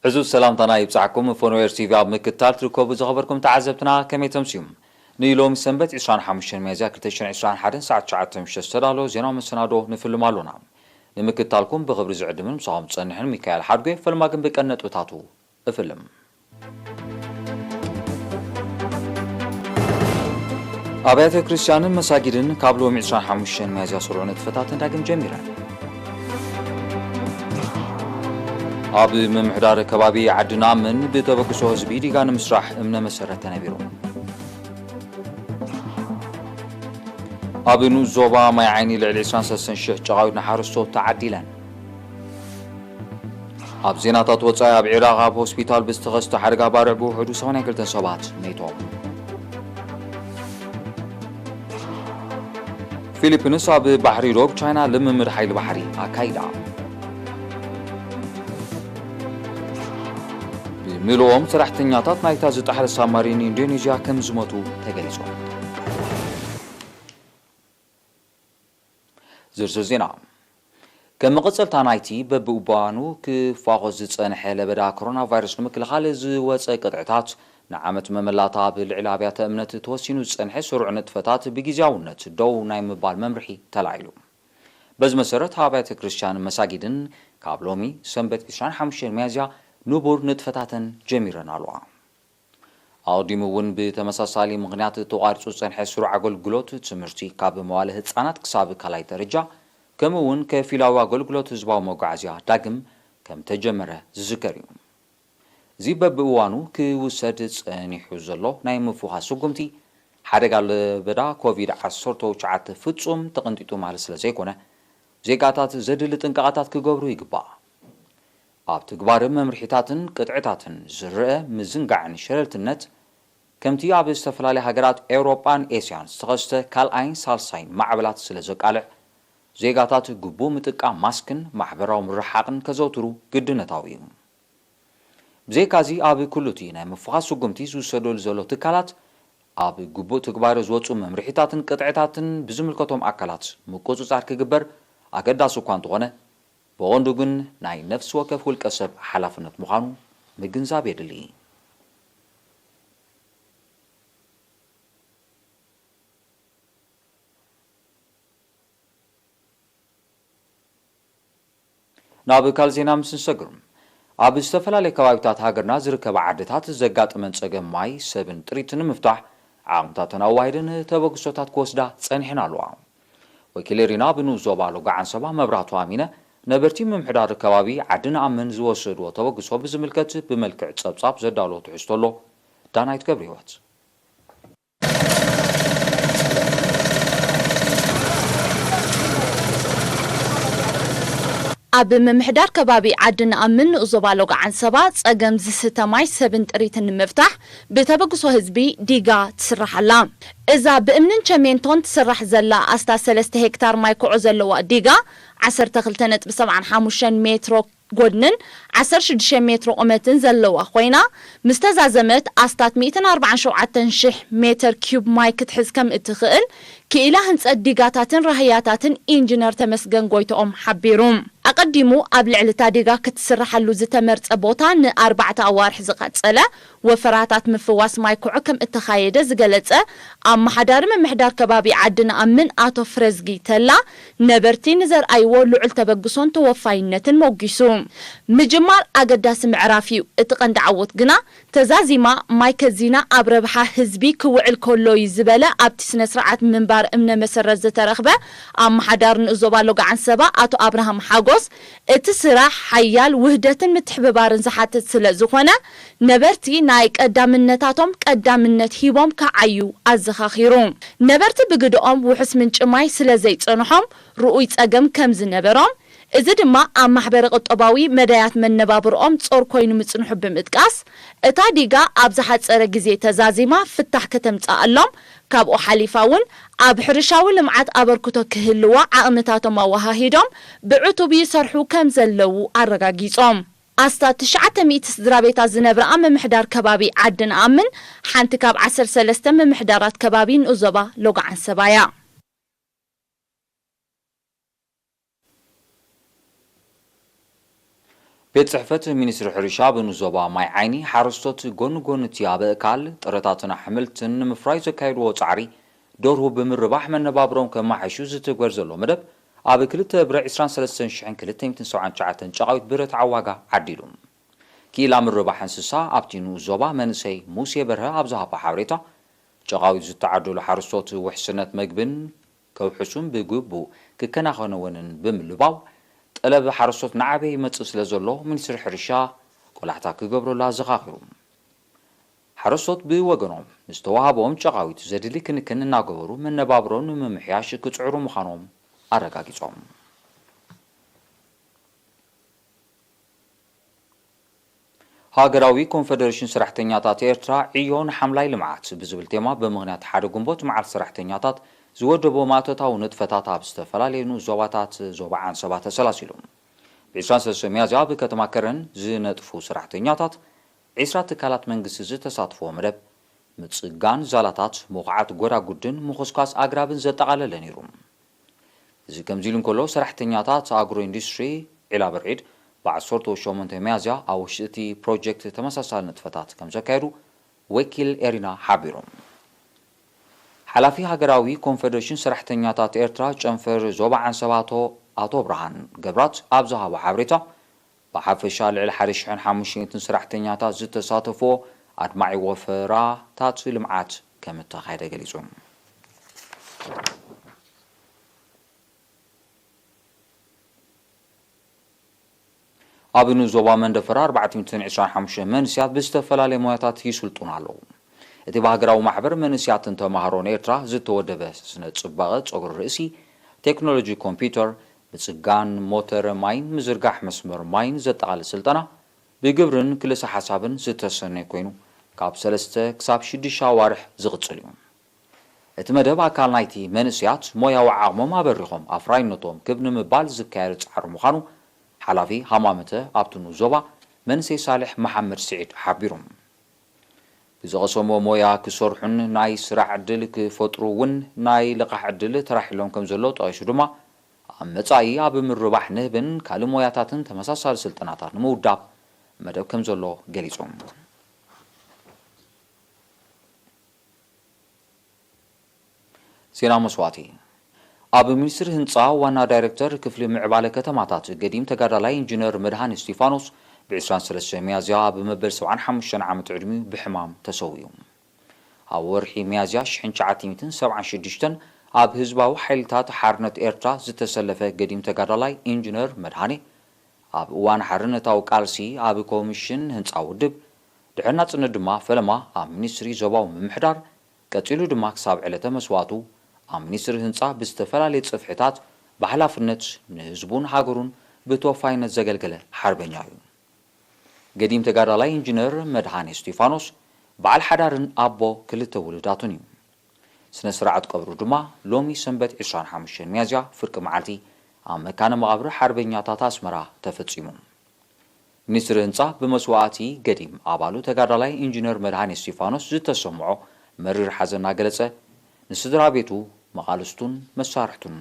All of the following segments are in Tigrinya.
ዕዙዝ ሰላምታና ይብጻሕኩም። ፎኖዌር ቲቪ ኣብ ምክትታል ትርከቡ ዝኸበርኩም ተዓዘብትና ከመይ ተምስዩም? ንሎሚ ሰንበት ዕስራን ሓሙሽተን ሚያዝያ ክልተ ሽሕን ዕስራን ሓደን ሰዓት ትሽዓተ ምሸት ዝተዳለወ ዜናዊ መሰናዶ ንፍልም ኣሎና። ንምክትታልኩም ብኽብሪ ዝዕድምን ምሳኹም ዝጸንሕን ሚካኤል ሓድጎ። ፈለማ ግን ብቀንዲ ነጥብታቱ እፍልም። ኣብያተ ክርስቲያንን መሳጊድን ካብ ሎሚ ዕስራን ሓሙሽተን ሚያዝያ ስሩዕ ንጥፈታተን ዳግም ጀሚረን። ኣብ ምምሕዳር ከባቢ ዓዲ ናምን ብተበግሶ ህዝቢ ዲጋ ንምስራሕ እምነ መሰረት ተነቢሩ። ኣብ ንኡስ ዞባ ማይ ዓይኒ ልዕሊ ዕስራን ሰለስተን ሽሕ ጨቓዊት ንሓረስቶት ተዓዲለን። ኣብ ዜናታት ወጻኢ፣ ኣብ ዒራቕ ኣብ ሆስፒታል ብዝተኸስተ ሓደጋ ባርዕ ብውሕዱ ሰማንያን ክልተን ሰባት መይቶም። ፊሊፒንስ ኣብ ባሕሪ ዶብ ቻይና ልምምድ ሓይሊ ባሕሪ ኣካይዳ። ብምልኦም ሰራሕተኛታት ናይታ ዝጠሓለ ሳብማሪን ኢንዶኔዥያ ከም ዝሞቱ ተገሊጹ። ዝርዝር ዜና። ከም መቐጸልታ ናይቲ በብእዋኑ ክፋኾስ ዝጸንሐ ለበዳ ኮሮና ቫይረስ ንምክልኻል ዝወጸ ቅጥዕታት፣ ንዓመት መመላእታ ኣብ ልዕሊ ኣብያተ እምነት ተወሲኑ ዝጸንሐ ስሩዕ ንጥፈታት ብግዝያውነት ደው ናይ ምባል መምርሒ ተላዒሉ። በዚ መሰረት ኣብያተ ክርስቲያን መሳጊድን ካብ ሎሚ ሰንበት ዕስራን ሓሙሽተን ሚያዝያ ንቡር ንጥፈታተን ጀሚረን ኣለዋ። ኣቕዲሙ እውን ብተመሳሳሊ ምኽንያት ተቋሪጹ ዝጸንሐ ስሩዕ ኣገልግሎት ትምህርቲ ካብ መዋለ ህጻናት ክሳብ ካልኣይ ደረጃ፣ ከምኡ እውን ከፊላዊ ኣገልግሎት ህዝባዊ መጓዓዝያ ዳግም ከም ተጀመረ ዝዝከር እዩ። እዚ በብእዋኑ ክውሰድ ጸኒሑ ዘሎ ናይ ምፍዃስ ስጉምቲ፣ ሓደጋ ለበዳ ኮቪድ ዓሰርተ ትሽዓተ ፍጹም ተቐንጢጡ ማለት ስለ ዘይኮነ፣ ዜጋታት ዘድሊ ጥንቃቐታት ክገብሩ ይግባእ። ኣብ ትግባር መምርሒታትን ቅጥዕታትን ዝረአ ምዝንጋዕን ሸለልትነት፣ ከምቲ ኣብ ዝተፈላለያ ሃገራት ኤውሮጳን ኤስያን ዝተኸስተ ካልኣይን ሳልሳይን ማዕበላት ስለ ዘቃልዕ፣ ዜጋታት ግቡእ ምጥቃም ማስክን ማሕበራዊ ምርሓቕን ከዘውትሩ ግድነታዊ እዩ። ብዘይካዚ፣ ኣብ ኩሉ እቲ ናይ ምፍዃስ ስጉምቲ ዝውሰደሉ ዘሎ ትካላት፣ ኣብ ግቡእ ትግባረ ዝወጹ መምርሒታትን ቅጥዕታትን ብዝምልከቶም ኣካላት ምቁጽጻር ክግበር ኣገዳሲ እኳ እንተኾነ፣ ብቐንዱ ግን ናይ ነፍሲ ወከፍ ውልቀ ሰብ ሓላፍነት ምዃኑ ምግንዛብ የድሊ። ናብ ካልእ ዜና ምስ ንሰግር፣ ኣብ ዝተፈላለዩ ከባቢታት ሃገርና ዝርከባ ዓድታት ዘጋጠመን ጸገም ማይ፣ ሰብን ጥሪትን ንምፍታሕ ዓቕምታተን ኣዋሂደን ተበግሶታት ክወስዳ ጸኒሐን ኣለዋ። ወኪል ሪና ኣብ ንኡስ ዞባ ሎጋ ዓንሰባ መብራህቱ ኣሚነ፣ ነበርቲ ምምሕዳር ከባቢ ዓዲ ንኣምን ዝወሰድዎ ተበግሶ ብዝምልከት ብመልክዕ ጸብጻብ ዘዳለዎ ትሕዝቶ ኣሎ። ዳናይት ገብረህይወት። ኣብ ምምሕዳር ከባቢ ዓዲ ንኣምን ንኡስ ዞባ ሎጋ ዓንሰባ ጸገም ዝስተ ማይ፣ ሰብን ጥሪትን ንምፍታሕ ብተበግሶ ህዝቢ ዲጋ ትስራሕ ኣላ። እዛ ብእምንን ቸሜንቶን ትስራሕ ዘላ ኣስታት ሰለስተ ሄክታር ማይ ኩዖ ዘለዋ ዲጋ፣ ዓሰርተ ክልተ ነጥቢ ሰብዓን ሓሙሽተን ሜትሮ ጎድንን ዓሰርተ ሽዱሽተ ሜትሮ ቁመትን ዘለዋ ኮይና፣ ምስ ተዛዘመት ኣስታት ሚእትን ኣርባዓን ሸውዓተን ሽሕ ሜተር ኪዩብ ማይ ክትሕዝ ከም እትኽእል፣ ክኢላ ህንጸት ዲጋታትን ራህያታትን ኢንጂነር ተመስገን ጎይትኦም ሓቢሩ። ኣቐዲሙ ኣብ ልዕሊ እታ ዲጋ ክትስርሓሉ ዝተመርጸ ቦታ ንኣርባዕተ ኣዋርሕ ዝቐጸለ ወፈራታት ምፍዋስ ማይ ኩዖ ከም እተኻየደ ዝገለጸ ኣመሓዳሪ ምምሕዳር ከባቢ ዓዲ ንኣምን ኣቶ ፍረዝጊ ተላ፣ ነበርቲ ንዘርኣይዎ ልዑል ተበግሶን ተወፋይነትን ሞጒሱ። ምጅማር ኣገዳሲ ምዕራፍ እዩ፣ እቲ ቀንዲ ዓወት ግና ተዛዚማ ማይ ከዚና ኣብ ረብሓ ህዝቢ ክውዕል ከሎ እዩ ዝበለ ኣብቲ ስነ ስርዓት ምንባር እምነ መሰረት ዝተረኽበ ኣመሓዳሪ ንኡስ ዞባ ሎጋዓንሰባ ኣቶ ኣብርሃም ሓጎስ፣ እቲ ስራሕ ሓያል ውህደትን ምትሕብባርን ዝሓትት ስለ ዝኾነ፣ ነበርቲ ናይ ቀዳምነታቶም ቀዳምነት ሂቦም ክዓዩ ኣዘኻኺሩ። ነበርቲ ብግደኦም ውሑስ ምንጪ ማይ ስለ ዘይጸንሖም ርኡይ ጸገም ከም ዝነበሮም፣ እዚ ድማ ኣብ ማሕበረ ቁጠባዊ መዳያት መነባብርኦም ጾር ኮይኑ ምጽንሑ ብምጥቃስ፣ እታ ዲጋ ኣብ ዝሓጸረ ግዜ ተዛዚማ ፍታሕ ከተምጽኣሎም፣ ካብኡ ሓሊፋ እውን ኣብ ሕርሻዊ ልምዓት ኣበርክቶ ክህልዋ ዓቕምታቶም ኣወሃሂዶም ብዕቱብ ይሰርሑ ከም ዘለዉ ኣረጋጊጾም። ኣስታት ትሽዓተ ሚእቲ ስድራ ቤታት ዝነብራ ምምሕዳር ከባቢ ዓዲ ንኣምን ሓንቲ ካብ ዓሰርተ ሰለስተ ምምሕዳራት ከባቢ ንኡስ ዞባ ሎጋዓንሰባ እያ። ቤት ጽሕፈት ሚኒስትሪ ሕርሻ ብንዞባ ማይ ዓይኒ ሓረስቶት ጎኒ ጎኒ እቲ ኣብ ኣእካል ጥረታትን ኣሕምልትን ንምፍራይ ዘካየድዎ ጻዕሪ ደርሁ ብምርባሕ መነባብሮም ከመሓይሹ ዝትግበር ዘሎ መደብ ኣብ ክልተ ብርዒ ዕስራን ሰለስተን ሽሕን ክልተ ሚእትን ሰብዓን ትሽዓተን ጨቓዊት ብረታዊ ዋጋ ዓዲሉ። ክኢላ ምርባሕ እንስሳ ኣብቲ ንኡስ ዞባ መንእሰይ ሙሴ በርሀ ኣብ ዝሃቦ ሓበሬታ፣ ጨቓዊት ዝተዓደሉ ሓረስቶት ውሕስነት መግብን ከውሕሱን ብግቡእ ክከናኸነወንን ብምልባው፣ ጠለብ ሓረስቶት ናዕበ ይመጽእ ስለ ዘሎ ሚኒስትሪ ሕርሻ ቆላሕታ ክገብረሉ ኣዘኻኺሩ። ሓረስቶት ብወገኖም ንዝተዋህቦም ጨቓዊት ዘድሊ ክንክን እናገበሩ መነባብሮም ንምምሕያሽ ክጽዕሩ ምዃኖም ኣረጋጊጾም። ሃገራዊ ኮንፈደሬሽን ሰራሕተኛታት ኤርትራ ዕዮ ንሓምላይ ልምዓት ብዝብል ቴማ ብምኽንያት ሓደ ግንቦት መዓልቲ ሰራሕተኛታት ዝወደቦ ማእቶታዊ ንጥፈታት ኣብ ዝተፈላለዩ ንኡስ ዞባታት ዞባ ዓንሰባ ተሰላሲሉ። ብ ዕስራን ሰለስተን ሚያዝያ ኣብ ከተማ ከረን ዝነጥፉ ሰራሕተኛታት ዕስራ ትካላት መንግስቲ ዝተሳትፍዎ መደብ ምጽጋን ዛላታት፣ ምኹዓት ጎዳጉድን ምኹስኳስ ኣግራብን ዘጠቓለለ ነይሩ። እዚ ከምዚ ኢሉ እንከሎ፣ ሰራሕተኛታት ኣግሮ ኢንዱስትሪ ዒላ ብርዒድ ብ ዓሰርተ ሸሞንተ ሚያዝያ ኣብ ውሽጢ እቲ ፕሮጀክት ተመሳሳሊ ንጥፈታት ከም ዘካየዱ ወኪል ኤሪና ሓቢሮም። ሓላፊ ሃገራዊ ኮንፈደሬሽን ሰራሕተኛታት ኤርትራ ጨንፈር ዞባ ዓንሰባ ኣቶ፣ ኣቶ ብርሃን ገብራት ኣብ ዝሃቦ ሓበሬታ፣ ብሓፈሻ ልዕሊ ሓደ ሽሕን ሓሙሽተ ሚእትን ሰራሕተኛታት ዝተሳተፍዎ ኣድማዒ ወፈራታት ልምዓት ከም እተኻየደ ገሊጹ። ኣብ ንኡስ ዞባ መንደፈራ ኣርባዕተ ሚእትን ዕስራን ሓሙሽተን መንእሰያት ብዝተፈላለየ ሞያታት ይስልጥኑ ኣለዉ። እቲ ብሃገራዊ ማሕበር መንእሰያትን ተማሃሮን ኤርትራ ዝተወደበ ስነ ጽባቐ ጸጉሪ ርእሲ፣ ቴክኖሎጂ ኮምፒውተር፣ ምጽጋን ሞተር ማይን ምዝርጋሕ መስመር ማይን ዘጠቓልል ስልጠና ብግብርን ክልሰ ሓሳብን ዝተሰነየ ኮይኑ፣ ካብ ሰለስተ ክሳብ ሽዱሽተ ኣዋርሕ ዝቕጽል እዩ። እቲ መደብ ኣካል ናይቲ መንእሰያት ሞያዊ ዓቕሞም ኣበሪኾም ኣፍራይነቶም ክብ ንምባል ዝካየድ ጻዕሪ ምዃኑ ሓላፊ ሃማመተ ኣብቲ ንኡስ ዞባ መንእሰይ ሳልሕ መሓመድ ስዒድ ሓቢሩ። ብዝቐሰሞ ሞያ ክሰርሑን ናይ ስራሕ ዕድል ክፈጥሩ እውን ናይ ልቓሕ ዕድል ተራሒሎም ከም ዘሎ ጠቒሱ ድማ፣ ኣብ መጻኢ ኣብ ምርባሕ ንህብን ካልእ ሞያታትን ተመሳሳሊ ስልጠናታት ንምውዳብ መደብ ከም ዘሎ ገሊጹ። ዜና መስዋእቲ። ኣብ ሚኒስትሪ ህንጻ ዋና ዳይሬክተር ክፍሊ ምዕባለ ከተማታት ገዲም ተጋዳላይ ኢንጂነር መድሃን እስቲፋኖስ ብ ዕስራን ሰለስተን ሚያዝያ ኣብ መበል ሰብዓን ሓሙሽተን ዓመት ዕድሚኡ ብሕማም ተሰዊኡ። ኣብ ወርሒ ሚያዝያ ሽሕን ትሽዓተ ሚእትን ሰብዓን ሽዱሽተን ኣብ ህዝባዊ ሓይልታት ሓርነት ኤርትራ ዝተሰለፈ ገዲም ተጋዳላይ ኢንጂነር መድሃኔ፣ ኣብ እዋን ሓርነታዊ ቃልሲ ኣብ ኮሚሽን ህንጻ ውድብ፣ ድሕሪ ናጽነት ድማ ፈለማ ኣብ ሚኒስትሪ ዞባዊ ምምሕዳር፣ ቀጺሉ ድማ ክሳብ ዕለተ መስዋእቱ ኣብ ሚኒስትሪ ህንጻ ብዝተፈላለየ ጽፍሕታት ብሓላፍነት ንህዝቡን ሃገሩን ብተወፋይነት ዘገልገለ ሓርበኛ እዩ። ገዲም ተጋዳላይ ኢንጂነር መድሃኔ እስቲፋኖስ በዓል ሓዳርን ኣቦ ክልተ ውሉዳቱን እዩ። ስነ ስርዓት ቀብሩ ድማ ሎሚ ሰንበት ዕስራን ሓሙሽተን ሚያዝያ ፍርቂ መዓልቲ ኣብ መካነ መቓብር ሓርበኛታት ኣስመራ ተፈጺሙ። ሚኒስትሪ ህንጻ ብመስዋእቲ ገዲም ኣባሉ ተጋዳላይ ኢንጂነር መድሃኔ እስቲፋኖስ ዝተሰምዖ መሪር ሓዘን እናገለጸ፣ ንስድራ ቤቱ፣ መቓልስቱን መሳርሕቱን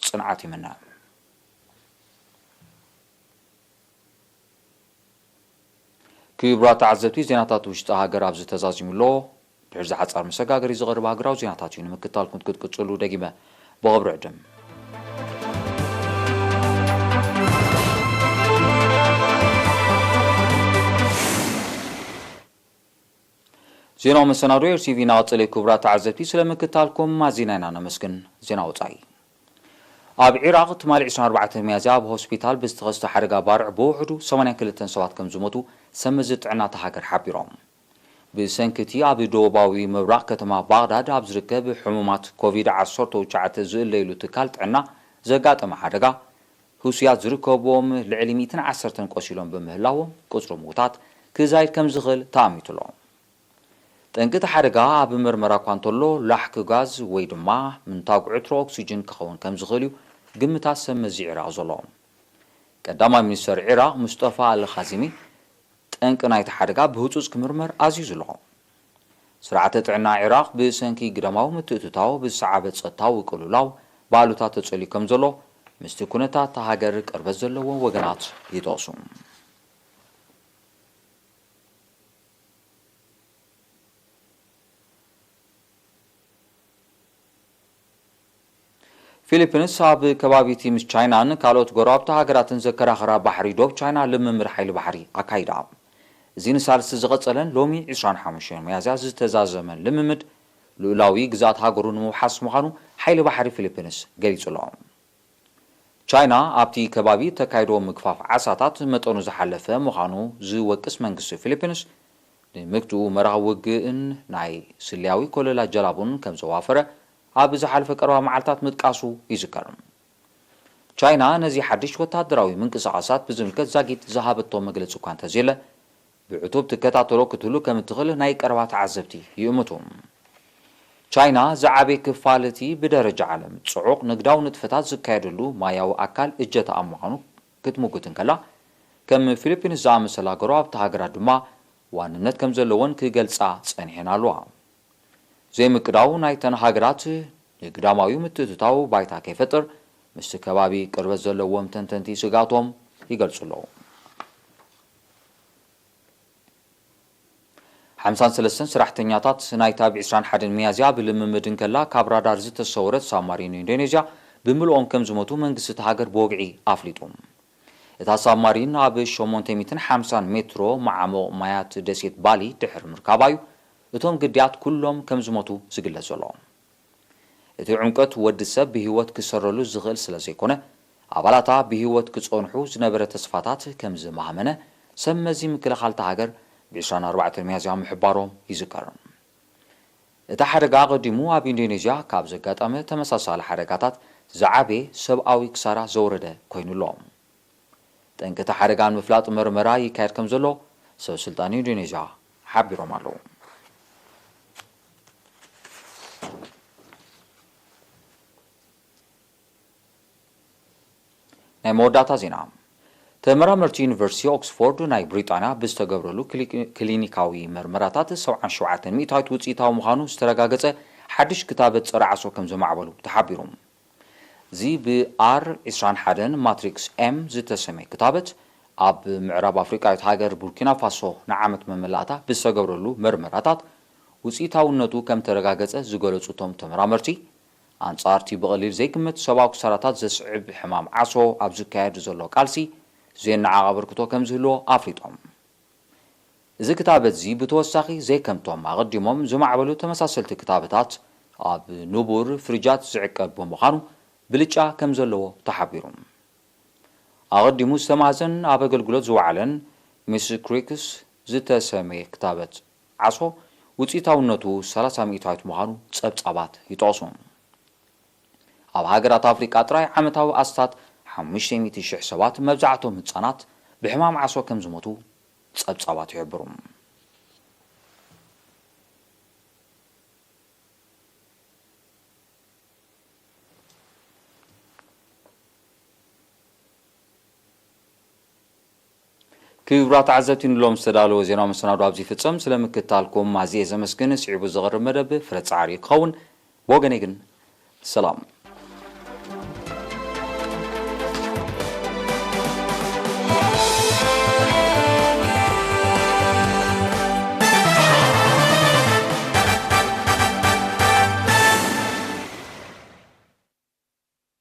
ጽንዓት ይምነ። ክቡራት ተዓዘብቲ፣ ዜናታት ውሽጢ ሃገር ኣብዚ ተዛዚሙ ኣሎ። ድሕሪ እዚ ሓጻር መሰጋገሪ ዝቐርብ ሃገራዊ ዜናታት እዩ። ንምክትታልኩም ክትቅጽሉ ደጊመ ብኽብሪ ዕድም። ዜናዊ መሰናዶ ኤር ቲ ቪ እናቐጸለ እዩ። ክቡራት ተዓዘብቲ፣ ስለ ምክትታልኩም ኣዚና ኢና ነመስግን። ዜና ወጻኢ። ኣብ ዒራቕ ትማሊ ዕስራን ኣርባዕተን ሚያዝያ ኣብ ሆስፒታል ብዝተኸስተ ሓደጋ ባርዕ ብውሕዱ ሰማንያን ክልተን ሰባት ከም ዝሞቱ ሰብ መዚ ጥዕና እታ ሃገር ሓቢሮም። ብሰንኪ እቲ ኣብ ደቡባዊ ምብራቕ ከተማ ባግዳድ ኣብ ዝርከብ ሕሙማት ኮቪድ ዓሰርተ ትሽዓተ ዝእለይሉ ትካል ጥዕና ዘጋጠመ ሓደጋ፣ ህሱያት ዝርከብዎም ልዕሊ ሚእትን ዓሰርተን ቆሲሎም ብምህላዎም፣ ቁጽሪ ምዉታት ክዛይድ ከም ዝኽእል ተኣሚቱ ኣሎ። ጠንቂ እቲ ሓደጋ ኣብ ምርመራ እኳ እንተሎ፣ ላሕኪ ጋዝ ወይ ድማ ምንታግ ዕትሮ ኦክሲጅን ክኸውን ከም ዝኽእል እዩ ግምታት ሰብ መዚ ዒራቕ ዘሎ። ቀዳማይ ሚኒስተር ዒራቕ ሙስጠፋ ኣል ካዚሚ፣ ጠንቂ ናይቲ ሓደጋ ብህጹጽ ክምርመር ኣዚዙ ኣሎ። ስርዓተ ጥዕና ዒራቕ ብሰንኪ ግዳማዊ ምትእትታው ብዝሰዓበ ጸጥታዊ ቅልውላው ባእሉታት ተጸልዩ ከም ዘሎ፣ ምስቲ ኩነታት እታ ሃገር ቅርበት ዘለዎም ወገናት ይጠቕሱ። ፊሊፒንስ ኣብ ከባቢቲ ምስ ቻይናን ካልኦት ጎረባብቲ ሃገራትን ዘከራኸራ ባሕሪ ዶብ ቻይና ልምምድ ሓይሊ ባሕሪ ኣካይዳ። እዚ ንሳልስቲ ዝቐጸለን ሎሚ ዕስራን ሓሙሽተን ሚያዝያ ዝተዛዘመን ልምምድ፣ ልኡላዊ ግዝኣት ሃገሩ ንምውሓስ ምዃኑ ሓይሊ ባሕሪ ፊሊፒንስ ገሊጹ ኣሎ። ቻይና ኣብቲ ከባቢ ተካይዶ ምግፋፍ ዓሳታት መጠኑ ዝሓለፈ ምዃኑ ዝወቅስ መንግስቲ ፊሊፒንስ፣ ንምግትኡ መራኽብ ውግእን ናይ ስለያዊ ኮለላ ጀላቡን ከም ዘዋፈረ ኣብ ዝሓለፈ ቀረባ መዓልታት ምጥቃሱ ይዝከር። ቻይና ነዚ ሓድሽ ወታደራዊ ምንቅስቓሳት ብዝምልከት ዛጊት ዝሃበቶ መግለጺ እኳ እንተዘየለ፣ ብዕቱብ ትከታተሎ ክትህሉ ከም እትኽእል ናይ ቀረባ ተዓዘብቲ ይእምቱ። ቻይና ዝዓበየ ክፋል እቲ ብደረጃ ዓለም ጽዑቕ ንግዳዊ ንጥፈታት ዝካየደሉ ማያዊ ኣካል እጀታኣ ምዃኑ ክትምጉት እንከላ፣ ከም ፊሊፒንስ ዝኣመሰላ ጎረባብቲ ሃገራት ድማ ዋንነት ከም ዘለወን ክገልጻ ጸኒሐን ኣለዋ። ዘይምቅዳው ናይተን ሃገራት ንግዳማዊ ምትእትታው ባይታ ከይፈጥር ምስቲ ከባቢ ቅርበት ዘለዎም ተንተንቲ ስግኣቶም ይገልጹ ኣለዉ። ሓምሳን ሰለስተን ሰራሕተኛታት ናይታ ብ ዕስራን ሓደን ሚያዝያ ብልምምድ እንከላ ካብ ራዳር ዝተሰወረት ሳብማሪን ኢንዶኔዥያ ብምልኦም ከም ዝሞቱ መንግስቲ እታ ሃገር ብወግዒ ኣፍሊጡ። እታ ሳብማሪን ኣብ ሸሞንተ ሚእትን ሓምሳን ሜትሮ መዓሙቕ ማያት ደሴት ባሊ ድሕሪ ምርካባ እዩ እቶም ግዳያት ኩሎም ከም ዝሞቱ ዝግለጽ ዘሎ። እቲ ዕምቆት ወዲ ሰብ ብህይወት ክሰረሉ ዝኽእል ስለ ዘይኮነ፣ ኣባላታ ብህይወት ክጸንሑ ዝነበረ ተስፋታት ከም ዝማህመነ ሰብ መዚ ምክልኻል እታ ሃገር ብ ዕስራን ኣርባዕተን ሚያዝያ ምሕባሮም ይዝከር። እቲ ሓደጋ ኣቐዲሙ ኣብ ኢንዶኔዥያ ካብ ዘጋጠመ ተመሳሳሊ ሓደጋታት ዝዓበየ ሰብኣዊ ክሳራ ዘውረደ ኮይኑ ኣሎ። ጠንቂ እቲ ሓደጋ ንምፍላጥ መርመራ ይካየድ ከም ዘሎ ሰብ ስልጣን ኢንዶኔዥያ ሓቢሮም ኣለዉ። ናይ መወዳእታ ዜና። ተመራመርቲ ዩኒቨርሲቲ ኦክስፎርድ ናይ ብሪጣንያ ብዝተገብረሉ ክሊ-፣ ክሊኒካዊ መርመራታት ሰብዓን ሸውዓተን ሚእታዊት ውፅኢታዊ ምዃኑ ዝተረጋገፀ ሓድሽ ክታበት ፀረ ዓሶ ከም ዘማዕበሉ ተሓቢሩ። እዚ ብ ኣር ዕስራን ሓደን ማትሪክስ ኤም ዝተሰመየ ክታበት ኣብ ምዕራብ ኣፍሪቃዊት ሃገር ቡርኪና ፋሶ ንዓመት መመላእታ ብዝተገብረሉ መርመራታት ውፅኢታውነቱ ከም ተረጋገፀ ዝገለፁ እቶም ተመራመርቲ፣ ኣንጻር እቲ ብቐሊል ዘይግመት ሰብኣዊ ክሳራታት ዘስዕብ ሕማም ዓሶ ኣብ ዝካየድ ዘሎ ቃልሲ፣ ዘየነዓቕ ኣበርክቶ ከም ዝህልዎ ኣፍሊጦም። እዚ ክታበት እዚ ብተወሳኺ ዘይከምቶም ኣቐዲሞም ዝማዕበሉ ተመሳሰልቲ ክታበታት ኣብ ንቡር ፍርጃት ዝዕቀብ ብምዃኑ ብልጫ ከም ዘለዎ ተሓቢሩ። ኣቐዲሙ ዝተማህዘን ኣብ ኣገልግሎት ዝወዓለን ሚስ ክሪክስ ዝተሰመየ ክታበት ዓሶ ውፅኢታውነቱ ሰላሳ ሚእታዊት ምዃኑ ጸብጻባት ይጠቕሱ። ኣብ ሃገራት ኣፍሪቃ ጥራይ ዓመታዊ ኣስታት ሓሙሽተ ሚእቲ ሽሕ ሰባት፣ መብዛሕትኦም ህጻናት፣ ብሕማም ዓሶ ከም ዝሞቱ ጸብጻባት ይሕብሩ። ክቡራት ተዓዘብቲ፣ ንሎም ዝተዳለወ ዜናዊ መሰናዶ ኣብዚ ይፍጸም። ስለ ምክትታልኩም ኣዝየ ዘመስግን። ስዒቡ ዝቐርብ መደብ ፍረ ጻዕሪ ክኸውን። ብወገነይ ግን ሰላም።